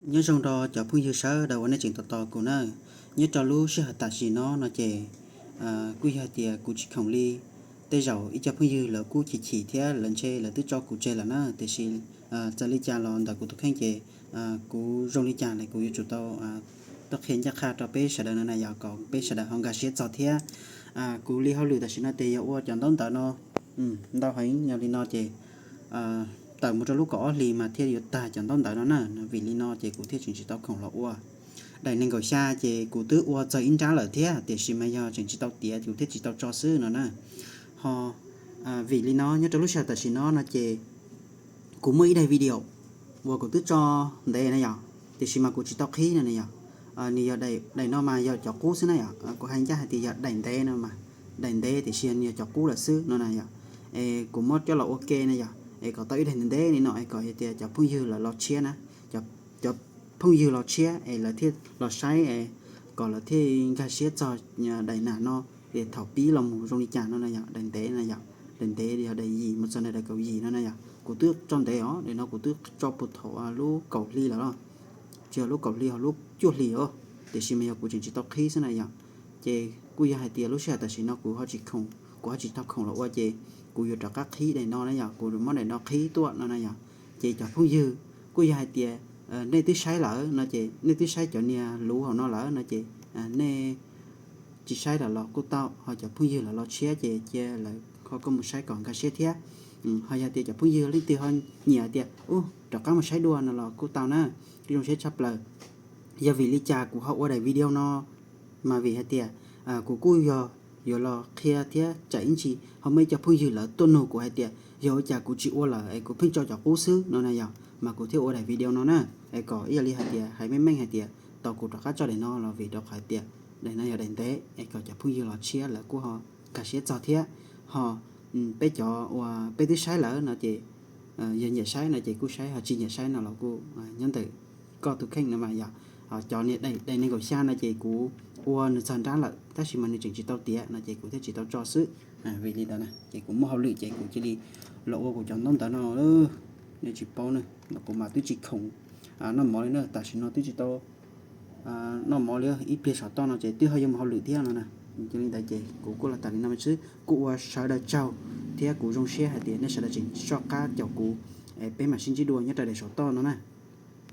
Nyob zoo rau cov phooj ywg sawv daws uas nej tseem tos tos kuv na. Nyob rau lub sij hawm tam sim no no ces kuj yog hais tias kuv tsis khoom li. Tej zaum ib co phooj ywg lawv kuj chim chim thiab lawv ntshe lawv twb tso kuv tseg lawm na, tiam sis txawm li cas los ntawm kuv tus kheej ces kuv zoo li cas los kuv yuav tsum tau tuaj qhia ncaj qha rau peb sawv daws no na yog kom peb sawv daws ho nkag siab txog thiab. Kuv li hauj lwm tam sim no ces yog ua cov ntaub ntawv no ntau heev, yog li no ces tawm mus rau lub kaum ob hlis mas thiaj yuav tag cov ntaub ntawv no na. Vim li no ces kuv thiaj tseem tsis tau khoom los ua. Daim nees nkaum xya ces kuv twb ua txog ib nrab lawm thiab, tiam sis mas yog tseem tsis tau tiav kuv thiaj tsis tau tso xwb no na. Ho vim li no nyob rau lub sij hawm tam sim no no ces kuv muaj ib daim video uas kuv twb tso ntev na yom, tiam sis mas kuv tsis tau qhib no na yom. Nws yog daim no mas yog cov qub xwb na yom, kuv hais ncaj hais tias yog daim ntev no mas, daim ntev tiam sis nws yog cov qub lawm xwb no na yom. Es kuv muab coj los ua ke na yom, es kom tau ib daim ntev ntev li no es kom hais tias cov phooj ywg lawv los tshiab na, cov phooj ywg los tshiab es lawv thiaj los saib es kom lawv thiaj nkag siab txog daim nam no es thaum pib los mus zoo li cas no na yom, daim ntev na yom, daim ntev yog daim yim mus txog nws daim kaum yim no na yom. Kuv twb tso ntev os, daim no kuv twb tso puag thaum lub kaum hli lawm los, tsis yog lub kaum hli ho lub cuaj hlis os, tiam sis mas yog kuv tseem tsis tau qhib xwb na yom. Ces kuj yog hais tias lub sij hawm tam sim no kuv ho tsis khoom, kuv ho tsis tau khoom los ua ces kuv yuav rov qab qhib daim no na yom, kuv muab daim no qhib tuaj no na yom. Ces cov phooj ywg kuj yog hais tias nej twb saib lawm no ces nej twb saib cov niag luv hauv no lawm no ces nej tsis saib lawm los kuj tau, ho cov phooj ywg lawv los tshiab ces cia lawv ho koj mus saib kom nkag siab thiab. Ho yog tias cov phooj ywg leej twg ho nyiam tias ub rov qab mus saib dua no los kuj tau na, zoo siab tshaj plaws. Yog vim li cas kuv ho ua daim video no mas vim hais tias kuv kuj yog yuav los qhia thiab tsam ib ntsis ho muaj ib co phooj ywg lawv tuaj nug kuv hais tias yog ua cas kuv tsis ua lawm es kuv pheej tso cov qub xwb no na yom, mas kuv thiaj ua daim video no na. Es kom ib yam li hais tias hais meej meej hais tias tau kuv rov qab tso daim no los vim rau qhov hais tias daim no yog daim ntev es kom cov phooj ywg los tshiab lawv kuj ho nkag siab txog thiab. Ho peb cov uas peb twb saib lawm no ces yog nyiam saib no ces kuj saib, ho tsis nyiam saib no los kuj nyob ntawm koj tus kheej no mas yom. Cov niag daim nees nkaum xya no ces kuv ua nws txog nrab lawm tab sis mas nws tseem tsis tau tiav no ces kuv thiaj tsis tau tso xwb. Vim li ntawd na ces kuv muaj hauj lwm ces kuv cia li los ua kuv cov ntaub ntawv no. Nej tsis paub na, kuv mas twb tsis khoom noj mov li na, tam sim no twb tsis tau noj mov li, ib pliag saum toj no ces twb ho yuav mus hauj lwm thiab no na. Ces li ntawd ces kuv kuj los tas li no xwb, kuj ua sawv daws tsaug thiab kuv zoo siab hais tias nej sawv daws tseem soj qab caum kuv, peb mam sib ntsib dua nyob rau daim saum toj no na.